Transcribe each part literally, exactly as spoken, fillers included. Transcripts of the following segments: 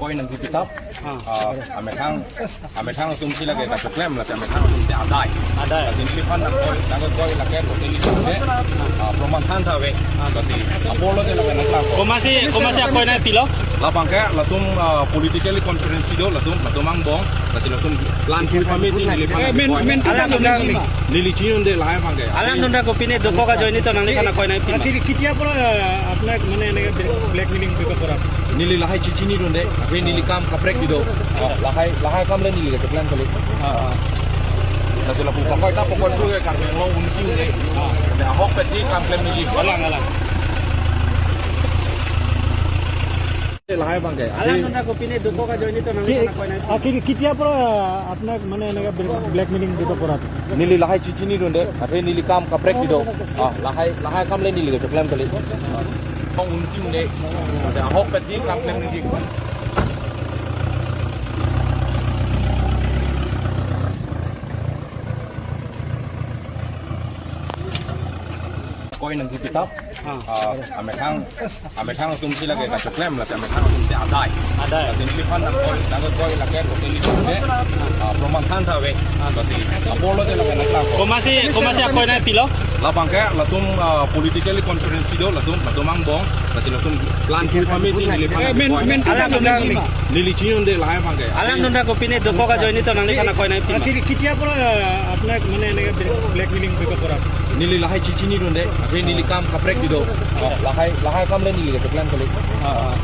Nangkepitap, ah, amethang, amethang atum si lake kachoklem, lake amethang atum si adai. Adai. Lasi neliphan nangkoi, nangkoi lake totally se, ah, proman than tha ave. Lasi apor lo de lake nanglang ko. Komatsi, komatsi akoi nangpilo? Labang ke latum, ah, politically conference si do, latum, latum angbong, lasi latum plan kiu pame si neliphan nangkoi. Alam nangkoi. Neli chinidunde lahai abang ke. Alam nangkoi, kopine dokok ajoine to nangliphan akoi nangpima? Akhir ketia pura, ah, apnak mane enega blackmailing dokok pura? Neli lahai chinidunde, aphi neli kam kaprek si do. Ah, lahai, lahai kam le neli kachoklem kali. Ah, ah. Lasi lapu pakoi ta pakoi su ke Karbi Anglong un-e un-e. Ah. Ahokpet si kam klem neli. Alang, alang. Lahai abang ke. Alam nangkoi, kopine dokok ajoine to nangliphan akoi nangpima? Akhir ketia pura apnak mane enega blackmailing dokok pura? Neli lahai chinidunde, aphi neli kam kaprek si do. Ah, lahai, lahai kam le neli kachoklem kali. Angbong un-e un-e. Ahokpet si kam klem neli. Koi nangkepitap, ah, amethang, amethang atum si lake kachoklem, lake amethang atum si adai. Adai. Lasi neliphan nangkoi, nangkoi lake totally se, ah, proman than tha ave. Lasi apor lo de lake nanglang ko. Komatsi, komatsi akoi nangpilo? Labang ke latum, ah, politically conference si do, latum, latum angbong, lasi latum plan kiu pame si neliphan nangkoi. Alam nangkoi. Neli chinidunde lahai abang ke. Alam nangkoi, kopine dokok ajoine to nangliphan akoi nangpima? Akhir ketia pura, ah, apnak mane enega blackmailing dokok pura? Neli lahai chinidunde, aphi neli kam kaprek si do. Ah, lahai, lahai kam le neli kachoklem kali. Ah, ah.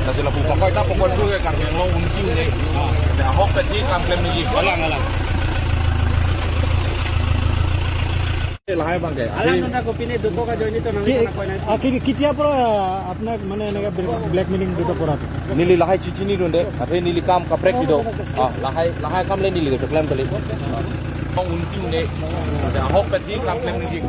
Lasi lapu pakoi ta pakoi su ke Karbi Anglong un-e un-e. Ah. Ahokpet si kam klem neli. Alang, alang. Lahai abang ke. Alam nangkoi, kopine dokok ajoine to nangliphan akoi nangpima? Akhir ketia pura apnak mane enega blackmailing dokok pura? Neli lahai chinidunde, aphi neli kam kaprek si do. Ah, lahai, lahai kam le neli kachoklem kali. Angbong un-e un-e. Ahokpet si kam klem neli.